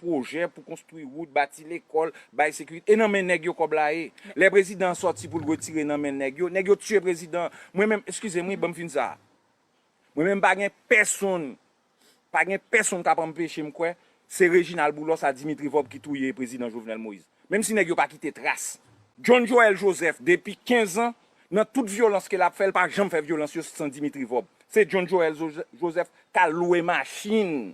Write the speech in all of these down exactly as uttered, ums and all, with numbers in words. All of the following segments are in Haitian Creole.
pwojè pou konstwi wout, bati lekòl, bay sekirite. E nan men nèg yo kòb la ye. Lè prezidan an sòti pou l retire nan men nèg yo, nèg yo tiye prezidan an. Mwen menm, eskize m wi, ban m fin sa. Mwen menm pa gen pèsonn, pa gen pèsonn k ap anpeche m kwè se Reginald Boulos a Dimitri Vorbe ki touye prezidan Jovenel Moïse. Menm si nèg yo pa kite tras. John Joël Joseph, depi kenz an, nan tout vyolans ke l ap fè, l pa janm fè vyolans yo san Dimitri Vorbe. Se John Joël Joseph k al lwe machin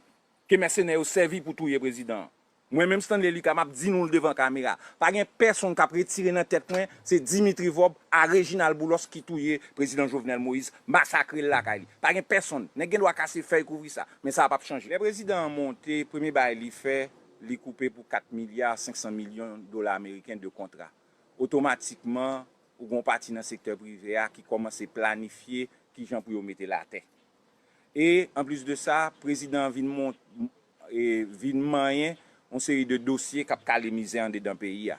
ke mèsenè yo sèvi pou touye prezidan an. Mwen menm Stanley Lucas, m ap di nou l devan kamera. Pa gen pèsonn k ap retire nan tèt mwen, se Dimitri Vorbe a Reginald Boulos ki touye prezidan Jovenel Moïse, masakre l lakay li. Pa gen pèsonn. Nèg gen dwa kase fèy kouvri sa, men sa p ap chanje. Lè prezidan an monte, premye bagay li fè, li koupe pou kat milya senk san milyon dola ameriken de kontra. Otomatikman, ou gen yon pati nan sektè prive a ki kòmanse planifye kijan pou yo mete l atè. E, anplis de sa, prezidan an vin mont, e, vin manyen yon seri de dosye k ap kale mizè andedan peyi a.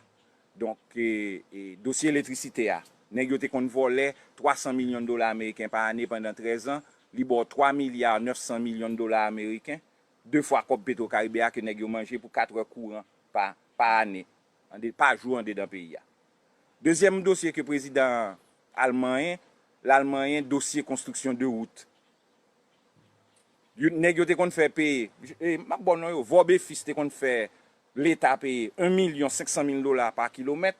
Donk, e, e, dosye elektrisite a, nèg yo te konn vòlè twa san milyon dola ameriken pa ane pandan trèz an, li ba w twa milya nèf san milyon dola ameriken, de fwa kòb Petro Caribe a ke nèg yo manje pou kat è kouran pa, pa ane, ande, pa jou andedan peyi a. Dezyèm dosye ke prezidan an al manyen, l al manyen dosye konstriksyon de wout. Yo, nèg yo te konn fè peye, e, m ap ba w non yo, Vorbe et Fils te konn fè Leta peye en milyon senk san mil dola pa kilomèt.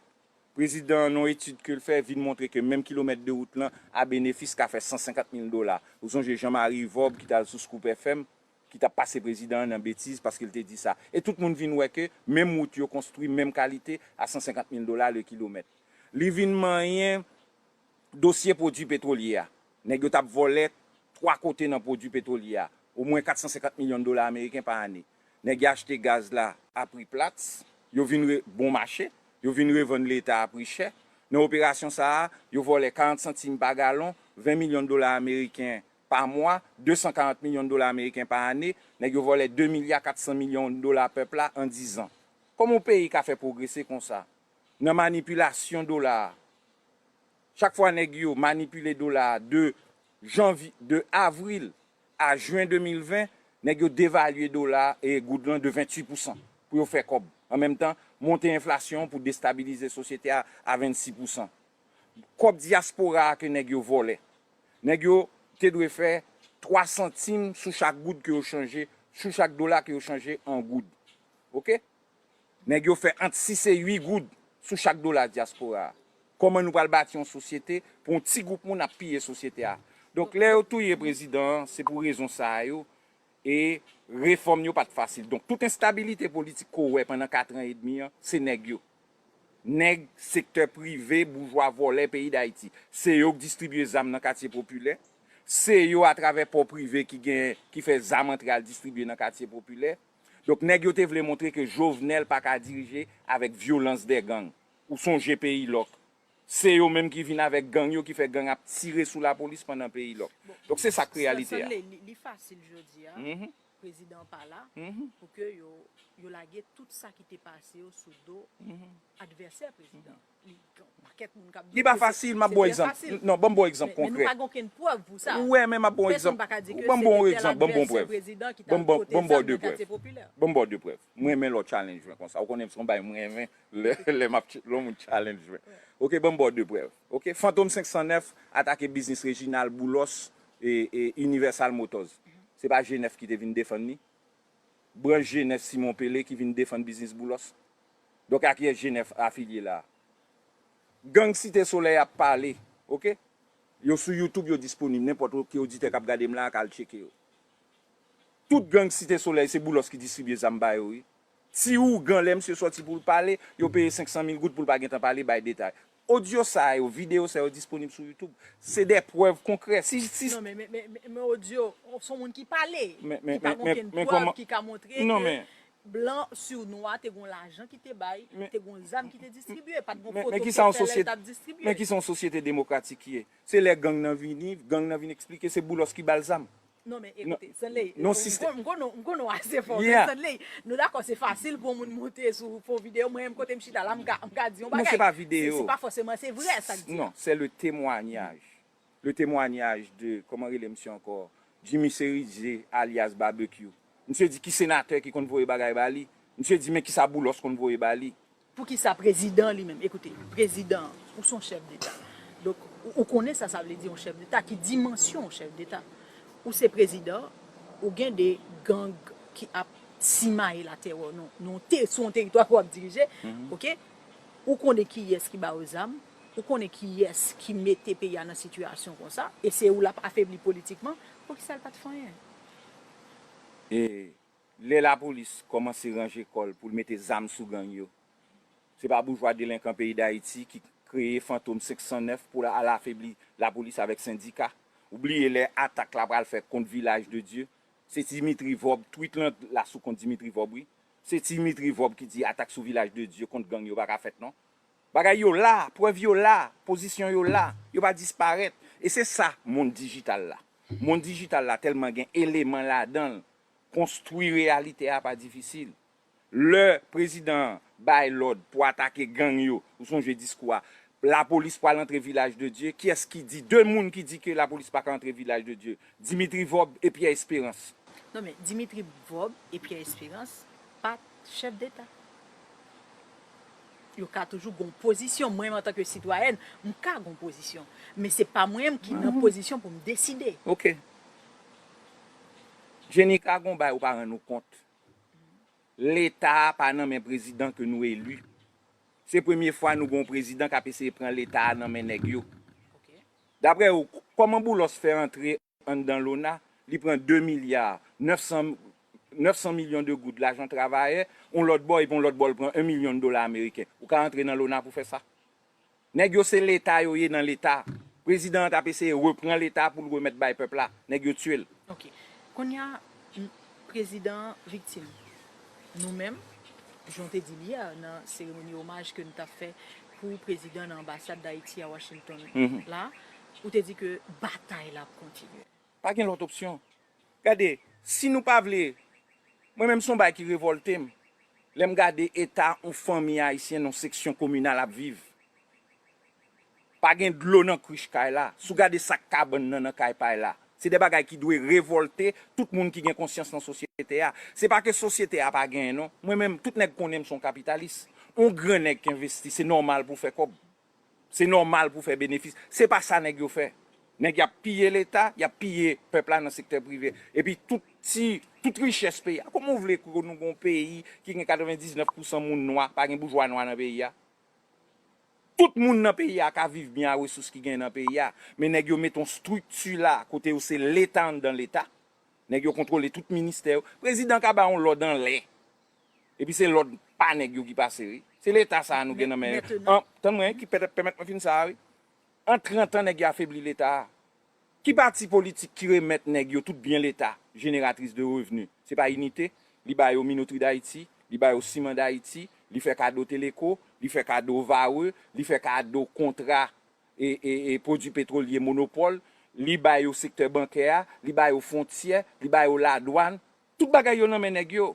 Prezidan an, nan yon etid ke l fè, vin montre ke menm kilomèt de wout lan a benefis ka fè san senkant mil dola. Ou sonje Jean Marie Vorbe ki t al sou Scoop F M, ki t ap pase prezidan an nan betiz paske l te di sa. E tout moun vin wè ke menm wout yo konstwi, menm kalite, a san senkant mil dola le kilomèt. Li vin manyen dosye pwodui petwolye a. Nèg yo t ap vòlè twa kote nan pwodui petwolye a, omwen kat san senkant milyon dola ameriken pa ane. Nèg yo achte gaz la a pri plat, yo vin re, bon mache, yo vin revann Leta a pri chè. Nan operasyon sa a, yo vòlè karant santim pa galon, ven milyon dola ameriken pa mwa, de san karant milyon dola ameriken pa ane, nèg yo vòlè de milya kat san milyon dola pèp la an diz an. Kòman yon peyi ka fè pwogrese konsa? Nan manipilasyon dola a. Chak fwa nèg yo manipile dola a de janvye, de avril a jen de mil ven, nèg yo devalye dola e goud lan de venntuit pousan pou yo fè kòb. An menm tan, monte enflasyon pou destabilize sosyete a a vennsis pousan. Kòb dyaspora a ke nèg yo vòlè. Nèg yo te dwe fè twa santim sou chak goud ke yo chanje, sou chak dola ke yo chanje an goud. Oke? Nèg yo fè ant sis e uit goud sou chak dola dyaspora a. Kòman nou pral bati yon sosyete pou yon ti gwoup moun ap piye sosyete a? Donk, lè yo touye prezidan an, se pou rezon sa a yo, e refòm yo pa t fasil. Donk, tout enstabilite politik ke w wè pandan kat an edmi an, se nèg yo. Nèg sektè prive, boujwa, vòlè peyi Dayiti. Se yo k distribye zam nan katye popilè. Se yo, atravè pò prive, ki gen, ki fè zam antre al distribye nan katye popilè. Donk, nèg yo te vle montre ke Jovenel pa ka dirije avèk vyolans dè gang. Ou sonje peyi lòk. Se yo menm ki vin avèk gang yo, ki fè gang ap tire sou lapolis pandan peyi lòk. Donk, se sa k reyalite a. Stanley, li, li fasil jodi a. Prezidan an pa la, pou ke yo, yo lage tout sa ki te pase yo sou do advèsè prezidan. Li gen yon pakèt moun k ap di w ke se, se trè fasil. Li pa fasil, m ap ba w egzanp. Non, ban m ba w egzanp konkrè. Men, men nou pa gen okenn prèv pou sa. Ou wè, men m ap ba w egzanp. Pèsonn pa ka di ke se te tèl advèsè prezidan ki t al pote zam nan katye popilè. Ban m ba w de prèv. Ban m ba w de prèv. Mwen renmen lè w challenge mwen konsa. Ou konnen se yon bagay mwen renmen lè, lè m ap ch-, lè yon moun challenge mwen. Oke, ban m ba w de prèv. Oke, Fantom senk san nèf atake biznis Reginald Boulos e, e Universal Motors. Se pa G nèf ki te vin defann li? Branch G nèf Simon Pele ki vin defann biznis Boulos. Donk, a kiyès G nèf afilye la? Gang Site Solèy ap pale, oke? Yo sou YouTube, yo disponib. Nenpòt ki oditè k ap gade m la a ka al tcheke yo. Tout gang Site Solèy, se Boulos ki distribye zam ba yo, wi. Ti ougan, lè misye sòti pou l pale, yo peye senk san mil goud pou l pa gentan pale, bay detay. Odyo sa yo, videyo sa yo disponib sou YouTube. Se de prèv konkrè. Si, si... Non, men, men, men, men, men odyo, se yon moun ki pale, ki pa gen okenn prèv ki ka montre ke blan sou nwa te gen lajan ki te bay, te gen zam ki te distribye, pa t gen foto ki te fè lè l t ap distribye. Men ki sa yon sosyete demokratik ye? Se lè gang nan vini, gang nan vin eksplike se Boulos ki ba l zam. Non, men ekoute, Stanley, m konnen w ase fò, men Stanley, nou dakò se fasil pou yon moun monte sou fon videyo, mwen menm kote m chita la, m ka, m ka di yon bagay. Non, se pa videyo. Se, se pa fòseman, se vrè sa k di a. Non, c'est le témoignage. Le témoignage de, kòman rele misye ankò? Jimmy Cerizé, alias Barbecue. Misye di ki senatè ki konn voye bagay ba li. Misye di, men kisa Boulos konn voye ba li. Poukisa prezidan li menm? Ekoute, prezidan, ou se yon chèf deta. Donk, ou, ou konnen sa sa vle di yon chèf deta, ki dimansyon yon chèf deta. Ou se prezidan, ou gen de gang ki ap simaye latè w nan, nan te, sou yon teritwa ke w ap dirije, oke? Ou konnen kiyès ki ba yo zam, ou konnen kiyès ki mete peyi a nan sitiyasyon konsa, e se ou l ap afebli politikman, poukisa l pa t fè anyen? E lè lapolis kòmanse ranje kò l pou l mete zam sou gang yo, se pa boujwa delenkan peyi Dayiti ki kreye Fantom senk san nèf pou l al afebli lapolis avèk sendika. Ou bliye lè atak la pral fèt kont Vilaj de Dye? Se Dimitri Vorbe, tweet lan la sou kont Dimitri Vorbe, wi. Se Dimitri Vorbe ki di atak sou Vilaj de Dye kont gang yo pa ka fèt non. Bagay yo la, prèv yo la, pozisyon yo la, yo pa disparèt. E se sa mond dijital la. Mond dijital la tèlman gen eleman ladan l, konstwi reyalite a pa difisil. Lè prezidan an bay lòd pou atake gang yo, ou sonje diskou a, lapolis pral antre Vilaj de Dye, kiyès ki di, de moun ki di ke lapolis pa ka antre Vilaj de Dye? Dimitri Vorbe e Pierre Espérance. Non men, Dimitri Vorbe e Pierre Espérance pa t chèf deta. Yo ka toujou gon pozisyon. Mwen menm antanke sitwayèn, m ka gon pozisyon. Men se pa mwen menm ki nan pozisyon pou m deside. Ok. Jenika, gon bagay ou pa rann ou kont. Leta a pa nan men prezidan ke nou eli. Se premye fwa nou gon prezidan k ap eseye pran leta a nan men nèg yo. Daprè ou, kòman Boulos fè antre anndan lona, li pran de milya nèf san, nèf san milyon de goud lajan travayè, yon lòt bò, epi yon lòt bò, li pran yon milyon dola ameriken? Ou ka antre nan lona pou fè sa? Nèg yo se leta yo ye nan leta. Prezidan an t ap eseye repran leta pou l remèt bay pèp la. Nèg yo tiye l. Ok. Kounye a, prezidan an viktim. Nou menm, jan w te di l yè nan seremoni omaj ke nou t ap fè pou prezidan nan anbasad Dayiti a Washington la, ou te di ke batay la ap kontinye. Pa gen lòt opsyon. Gade, si nou pa vle, mwen menm se yon bagay ki revòlte m. Lè m gade eta yon fanmi ayisyen nan yon seksyon kominal ap viv. Pa gen dlo nan krich kay la. Si w gade sak kabann nan nan kay pa l la, se de bagay ki dwe revòlte tout moun ki gen konsyans nan sosyete a. Se pa ke sosyete a pa genyen non. Mwen menm, tout nèg konnen m se yon kapitalis. Yon gran nèg k envesti, se nòmal pou w fè kòb. Se nòmal pou w fè benefis. Se pa sa nèg yo fè. Nèg y ap piye leta, y ap piye pèp la nan sektè prive. Epi tout ti, tout richès peyi a. Kòman w vle ke nou gen yon peyi ki gen katrevendiznèf pousan moun nwa, pa gen boujwa nwa nan peyi a? Tout moun nan peyi a ka viv byen a resous ki genyen nan peyi a. Men nèg yo mete yon estrikti la kote yo se leta anndan leta. Nèg yo kontwole tout ministè yo. Prezidan ka bay yon lòd anlè. Epi se lòd pa nèg yo ki pase, wi. Se leta sa a nou gen nan men yo. Tann mwen, ki pèmèt mwen fin sa a, wi. An trant an, nèg yo afebli leta a. Ki pati politik ki remèt nèg yo tout byen leta, génératrice de revenus? Se pa Inite? Li ba yo Minoterie d'Haïti, li ba yo Ciment d'Haïti, li fè kado Teleco, li fè kado Varreux, li fè kado kontra e, e, e pwodui petwolye Monopòl, li ba yo sektè bankè a, li ba yo fwontyè, li ba yo ladwàn. Tout bagay yo nan men nèg yo.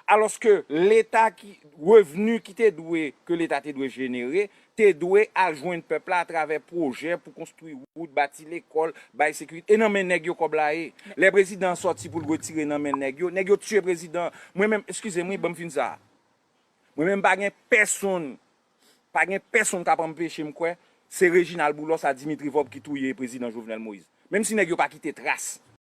Alòske leta ki, revni ki te dwe, ke leta te dwe jenere, te dwe al jwenn pèp la atravè pwojè pou konstwi wout, bati lekòl, bay sekirite. E nan men nèg yo kòb la ye. Lè prezidan an sòti pou l retire nan men nèg yo, nèg yo tiye prezidan an. Mwen menm, eskize m wi, ban m fin sa. Mwen menm pa gen pèsonn, pa gen pèsonn k ap anpeche m kwè se Reginald Boulos a Dimitri Vorbe ki touye prezidan Jovenel Moïse. Menm si nèg yo pa kite tras.